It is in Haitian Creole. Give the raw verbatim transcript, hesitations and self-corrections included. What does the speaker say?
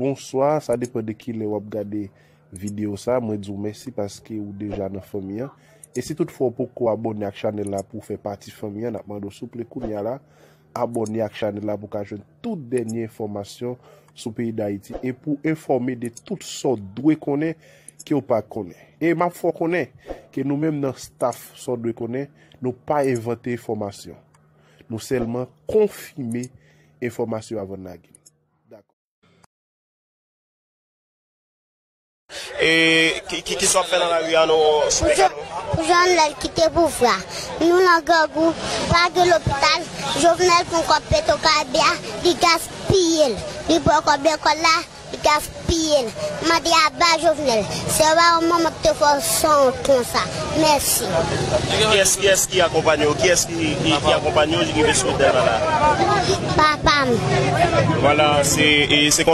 Bonswa, sa depann de kilè w ap gade videyo sa. Mwen di w mèsi paske ou deja nan fanmi an. E si toutfwa w poko abòne ak chanèl la pou w fè pati fanmi an, n ap mande w souple kounye a la, abòne ak chanèl la pou w ka jwenn tout dènye enfòmasyon sou peyi Dayiti e pou w enfòme de tout sa w dwe konnen ke w pa konnen. E m ap fè w konnen ke nou menm nan staff sa w dwe konnen, nou pa envante enfòmasyon. Nou sèlman konfime enfòmasyon avan n lage l. Dakò. E ki, ki, ki sa w ap fè nan lari a, non? Pou Jovenel kite pouvwa. Nou nan grangou, pa gen lopital. Jovenel pran kòb Petwokaribe a, li gaspiye l. Li pran kòb lekòl la, li gaspiye l. Mande aba Jovenel. Se pa yon manman ki te fè w sanwont konsa. Mèsi. Kiyès, kiyès ki akonpanye w? Kiyès ki, ki, ki akonpanye w rive sou tèren la? Papa m. Vwala, se, e, se